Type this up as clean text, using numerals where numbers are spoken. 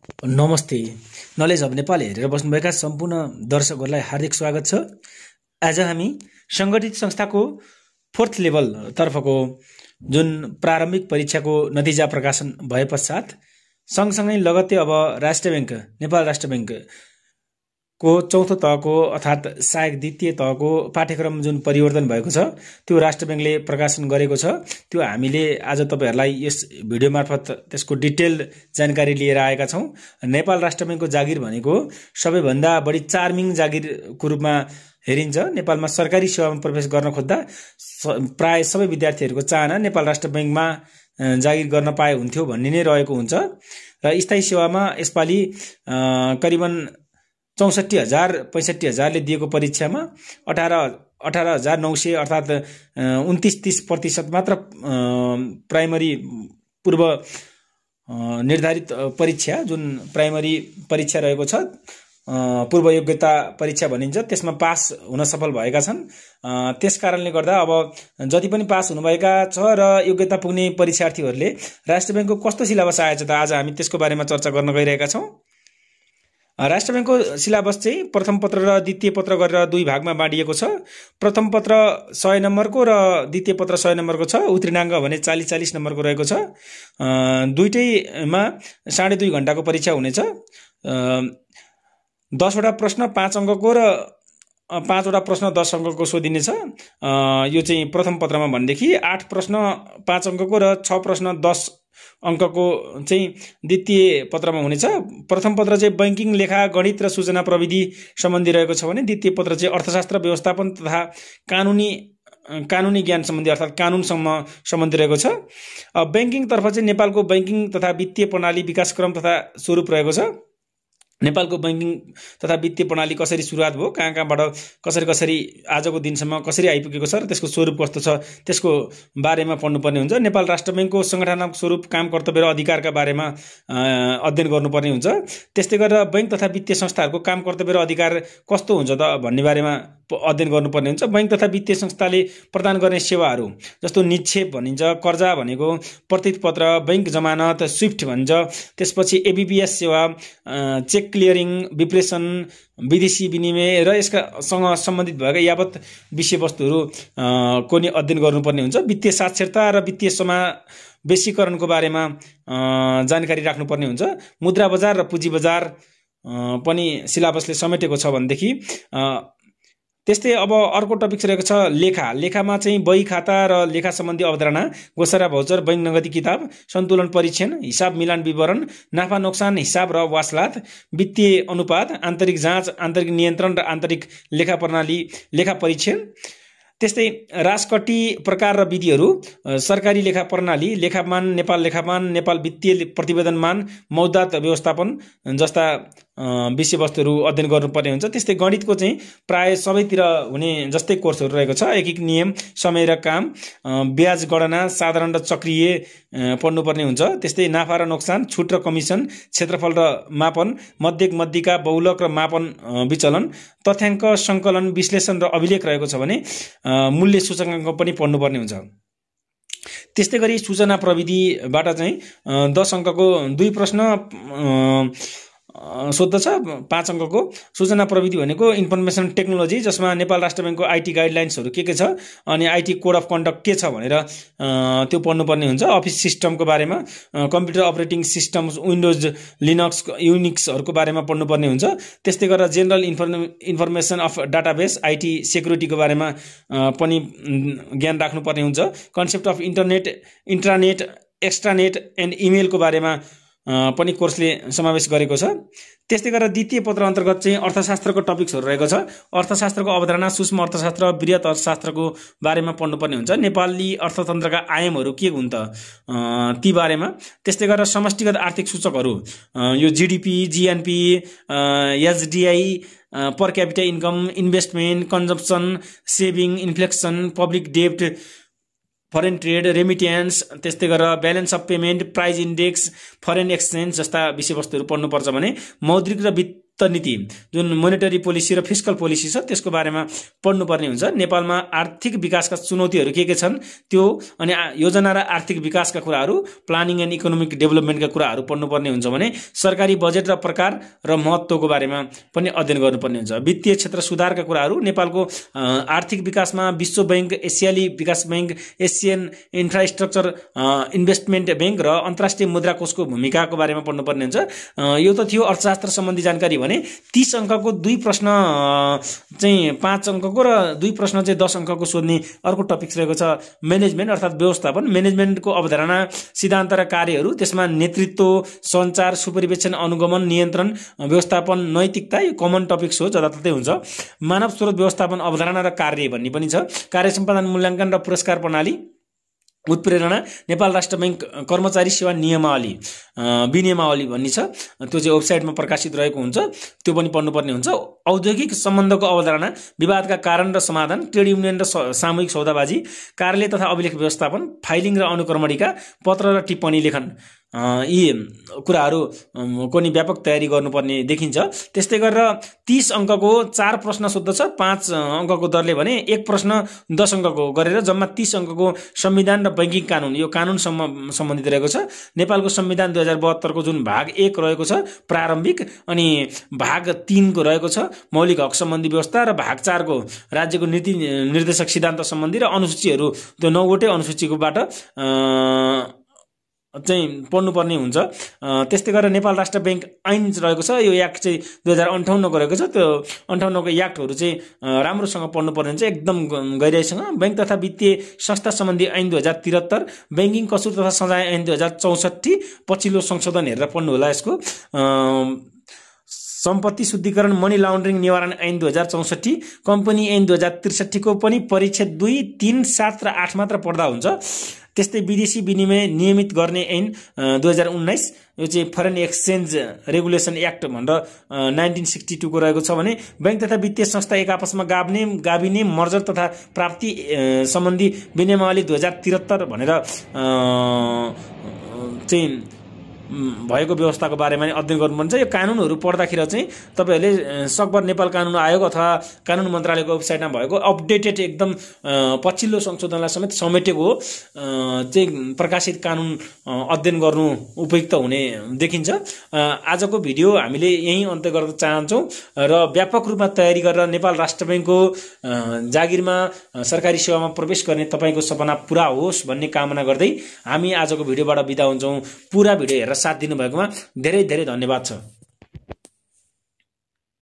नमस्ते। Knowledge hub Nepal हेरेर बस्नुभएका सम्पूर्ण दर्शकहरूलाई हार्दिक स्वागत छ। आज हामी सङ्गठित संस्थाको 4th लेभल तर्फको जुन प्रारम्भिक परीक्षाको नतिजा प्रकाशन भए पश्चात सँगसँगै लगत्तै अब राष्ट्र बैंक, नेपाल राष्ट्र बैंक को चौथो तहको अर्थात् सहायक द्वितीय तहको पाठ्यक्रम जुन परिवर्तन भएको छ त्यो राष्ट्र बैंकले प्रकाशन गरेको छ। त्यो हामीले आज तपाईहरुलाई यस भिडियो मार्फत त्यसको डिटेल जानकारी लिएर आएका छौं। नेपाल राष्ट्र बैंकको जागिर भनेको सबैभन्दा बढी चार्मिङ जागिरको रूपमा हेरिन्छ। नेपालमा सरकारी सेवामा प्रवेश गर्न खोज्दा प्राय सबै विद्यार्थीहरूको चाहना नेपाल राष्ट्र बैंकमा जागिर गर्न पाए हुन्थ्यो भन्ने नै रहेको हुन्छ र स्थायी सेवामा यसपालि करिबन 64,000 65,000ले दिएको परीक्षामा 18,900 अर्थात् 29-30% मात्र प्राइमरी पूर्व निर्धारित परीक्षा जुन प्राइमरी परीक्षा रहेको छ, पूर्व योग्यता परीक्षा भनिन्छ, त्यसमा पास हुन सफल भएका छन्। त्यसकारणले गर्दा अब जति पनि पास हुनुभएका छ र योग्यता पुग्ने परीक्षार्थीहरूले राष्ट्र बैंकको कस्तो सिलेबस आएछ त आज हामी त्यसको बारेमा चर्चा गर्न गइरहेका छौं। राष्ट्र बैंकको सिलेबस चाहिँ प्रथम पत्र र द्वितीय पत्र गरेर दुई भागमा बाँडिएको छ। प्रथम पत्र 100 नम्बरको र द्वितीय पत्र 100 नम्बरको छ। उत्तीर्णाङ्क भने 40-40 नम्बरको रहेको छ। दुईटैमा 2.5 घण्टाको परीक्षा हुनेछ। 10 वटा प्रश्न 5 अङ्कको र 5 वटा प्रश्न 10 अङ्कको सोधिनेछ। यो चाहिँ प्रथम पत्रमा भनेदेखि 8 प्रश्न 5 अङ्कको र 6 प्रश्न 10 अङ्कको चाहिँ द्वितीय पत्रमा हुनेछ। प्रथम पत्र चाहिँ बैंकिङ, लेखा, गणित र सूचना प्रविधि सम्बन्धी रहेको छ भने द्वितीय पत्र चाहिँ अर्थशास्त्र, व्यवस्थापन तथा कानुनी ज्ञान सम्बन्धी अर्थात् कानुनसम्म सम्बन्धी रहेको छ। बैंकिङ तर्फ चाहिँ नेपालको बैंकिङ तथा वित्तीय प्रणाली विकासक्रम तथा स्वरूप रहेको छ। नेपालको बैंकिङ तथा वित्तीय प्रणाली कसरी सुरुवात भयो, कहाँबाट कसरी आजको दिनसम्म कसरी आइपुगेको छ र त्यसको स्वरूप कस्तो छ त्यसको बारेमा पढ्नुपर्ने हुन्छ। नेपाल राष्ट्र बैंकको संगठनात्मक स्वरूप, काम, कर्तव्य र अधिकारका बारेमा अध्ययन गर्नुपर्ने हुन्छ। त्यस्तै गरेर बैंक तथा वित्तीय संस्थाहरूको काम, कर्तव्य र अधिकार कस्तो हुन्छ त भन्ने बारेमा अध्ययन गर्नुपर्ने हुन्छ। बैंक तथा वित्तीय संस्थाले प्रदान गर्ने सेवाहरू जस्तो निक्षेप भनिन्छ, कर्जा भनेको प्रतित पत्र, बैंक जमानत, स्विफ्ट भन्छ, त्यसपछि एबीपीएस सेवा, चेक क्लियरिङ, विप्रेषण, विदेशी विनिमय र यसका सँग सम्बन्धित भएका यावत विषयवस्तुहरू को नि अध्ययन गर्नुपर्ने हुन्छ। वित्तीय साक्षरता र वित्तीय समावेशीकरणको बारेमा जानकारी राख्नुपर्ने हुन्छ। मुद्रा बजार र पुँजी बजार पनि सिलेबसले समेटेको छ भनेदेखि त्यस्तै अब अर्को टपिक रहेको छ लेखा। लेखामा चाहिँ बही खाता र लेखा सम्बन्धी अवधारणा, घोषणा भाउचर, बैंक नगदी किताब, सन्तुलन परीक्षण, हिसाब मिलान विवरण, नाफा नोक्सान हिसाब र वासलात, वित्तीय अनुपात, आन्तरिक जाँच, आन्तरिक नियन्त्रण र आन्तरिक लेखा प्रणाली, लेखा परीक्षण। त्यस्तै राजकट्टी प्रकार र विधिहरू, सरकारी लेखा प्रणाली, लेखामान, नेपाल लेखामान, नेपाल वित्तीय प्रतिवेदनमान, मौद्दात व्यवस्थापन जस्ता विषयवस्तुहरू अध्ययन गर्नुपर्ने हुन्छ। त्यस्तै गणितको चाहिँ प्राय सबैतिर हुने जस्तै कोर्सहरू रहेको छ। एकीकृत नियम, समय र काम, ब्याज गणना, साधारण र चक्रीय पढ्नुपर्ने हुन्छ। त्यस्तै नाफा र नोक्सान, छुट र कमिसन, क्षेत्रफल र मापन, मध्यक मध्यिका, बहुलक र मापन विचलन, तथ्याङ्क सङ्कलन, विश्लेषण र अभिलेख रहेको छ भने मूल्य सूचकाङ्क पनि पढ्नुपर्ने हुन्छ। त्यस्तै गरी सूचना प्रविधिबाट चाहिँ 10 अङ्कको 2 प्रश्न सोध्दछ। 5 अङ्कको सूचना प्रविधि भनेको इन्फर्मेसन टेक्नोलोजी, जसमा नेपाल राष्ट्र बैंकको आईटी गाइडलाइन्सहरू के छ अनि आईटी कोड अफ कन्डक्ट के छ भनेर त्यो पढ्नुपर्ने हुन्छ। अफिस सिस्टमको बारेमा, computer operating system, Windows, Linux, युनिक्सहरूको बारेमा पढ्नुपर्ने हुन्छ। त्यस्तै गरेर general information of database, IT सेक्युरिटीको बारेमा पनि ज्ञान राख्नुपर्ने हुन्छ। Concept of internet, intranet, extranet and इमेलको बारेमा पनि कोर्सले समावेश गरेको छ। त्यस्तै गरेर द्वितीय पत्र अन्तर्गत चाहिँ अर्थशास्त्रको टपिक्सहरू रहेको छ। अर्थशास्त्रको अवधारणा, सूक्ष्म अर्थशास्त्र, वृहत अर्थशास्त्रको बारेमा पढ्नुपर्ने हुन्छ। नेपाली अर्थतन्त्रका आयामहरू के हुन् त ती बारेमा। त्यस्तै गरेर समष्टिगत आर्थिक सूचकहरू, यो GDP, GNP, HDI, per capita income, investment, consumption, saving, inflation, public डेब्ट, फरेन ट्रेड, रेमिट्यान्स, त्यस्तै गरेर balance of payment, price index, foreign exchange जस्ता विषयवस्तुहरू पढ्नुपर्छ भने मौद्रिक र नीति जुन मोनेटरी पोलिसी र फिस्कल पोलिसी छ त्यसको बारेमा पढ्नुपर्ने हुन्छ। नेपालमा आर्थिक विकासका चुनौतीहरू के छन् त्यो, अनि योजना र आर्थिक विकासका कुराहरू, प्लानिङ एन्ड इकोनोमिक डेभलपमेन्टका कुराहरू पढ्नुपर्ने हुन्छ भने सरकारी बजेट र प्रकार र महत्त्वको बारेमा पनि अध्ययन गर्नुपर्ने हुन्छ। वित्तीय क्षेत्र सुधारका कुराहरू, नेपालको आर्थिक विकासमा विश्व बैंक, एसियाली विकास bank, Asian infrastructure investment bank र अन्तर्राष्ट्रिय मुद्रा कोषको भूमिकाको बारेमा पढ्नुपर्ने हुन्छ। यो त थियो अर्थशास्त्र सम्बन्धी जानकारी भने 30 अङ्कको 2 प्रश्न चाहिँ 5 अङ्कको र 2 प्रश्न चाहिँ 10 अङ्कको सोध्ने अर्को टपिक रहेको छ म्यानेजमेन्ट अर्थात् व्यवस्थापन। म्यानेजमेन्टको अवधारणा, सिद्धान्त र कार्यहरू, त्यसमा नेतृत्व, सञ्चार, सुपरिवेक्षण, अनुगमन, नियन्त्रण, व्यवस्थापन, नैतिकता, यो कमन टपिक्स हो, जताततै हुन्छ। मानव स्रोत व्यवस्थापन अवधारणा र कार्य भन्ने पनि छ। कार्य सम्पादन, मूल्याङ्कन र पुरस्कार प्रणाली, उत्प्रेरणा, नेपाल राष्ट्र बैंक कर्मचारी सेवा नियमावली, विनियमावली भन्ने छ, त्यो चाहिँ वेबसाइटमा प्रकाशित रहेको हुन्छ, त्यो पनि पढ्नुपर्ने हुन्छ। औद्योगिक सम्बन्धको अवधारणा, विवादका कारण र समाधान, ट्रेड युनियन र सामूहिक सौदाबाजी, कार्यालय तथा अभिलेख व्यवस्थापन, फाइलिङ र अनुक्रमणिका, पत्र र टिप्पणी लेखन, यी कुराहरू को नि व्यापक तयारी गर्नुपर्ने देखिन्छ। त्यस्तै गरेर 30 अङ्कको 4 प्रश्न सोध्दछ 5 अङ्कको दरले भने 1 प्रश्न 10 अङ्कको गरेर जम्मा 30 अङ्कको संविधान र बैंकिङ कानुन, यो कानुन सम्बन्धित रहेको छ। नेपालको संविधान 2072 को जुन भाग 1 रहेको छ प्रारम्भिक, अनि भाग 3 को रहेको छ मौलिक हक सम्बन्धी व्यवस्था, र भाग 4 को राज्यको नीति निर्देशक सिद्धान्त सम्बन्धी, र अनुसूचीहरू त्यो 9 वटै अनुसूचीकोबाट चाहिँ पढ्नुपर्ने हुन्छ। त्यस्तै गरेर नेपाल राष्ट्र बैंक ऐन रहेको छ, यो एक्ट चाहिँ 2058 को रहेको छ। त्यो 58 को एक्टहरू चाहिँ राम्रोसँग पढ्नुपर्ने हुन्छ, एकदम गहिराइसँग। बैंक तथा वित्तीय संस्था सम्बन्धी ऐन 2073, बैंकिङ कसुर तथा सजाय ऐन 2064, पछिल्लो संशोधन हेरेर पढ्नु होला यसको। सम्पत्ति शुद्धिकरण, मनी लाउन्ड्रिङ निवारण ऐन 2064, कम्पनी ऐन 2063 को पनि परिच्छेद 2, 3, 7 र 8 मात्र पढ्दा हुन्छ। त्यस्तै विदेशी विनिमय नियमित गर्ने ऐन 2019, यो चाहिँ फरेन एक्सचेन्ज रेगुलेसन एक्ट भनेर 1962 को रहेको छ भने बैंक तथा वित्तीय संस्था एक आपसमा गाभिने मर्जर तथा प्राप्ति सम्बन्धी विनियमावली 2073 भनेर चाहिँ भएको व्यवस्थाको बारेमा अध्ययन गर्नुपर्छ। यो कानुनहरू पढ्दाखेरि चाहिँ तपाईहरूले सकभर नेपाल कानुन आयोग अथवा कानुन मन्त्रालयको वेबसाइटमा भएको अपडेटेड एकदम पछिल्लो संशोधनलाई समेत समेटेको चाहिँ प्रकाशित कानुन अध्ययन गर्नु उपयुक्त हुने देखिन्छ। आजको भिडियो हामीले यही अन्त्य गर्न चाहन्छौँ र व्यापक रूपमा तयारी गरेर नेपाल राष्ट्र बैंकको जागिरमा सरकारी सेवामा प्रवेश गर्ने तपाईको सपना पूरा होस् भन्ने कामना गर्दै हामी आजको भिडियोबाट बिदा हुन्छौँ। पूरा भिडियो हेरेर साथ दिनुभएकोमा धेरै धेरै धन्यवाद छ।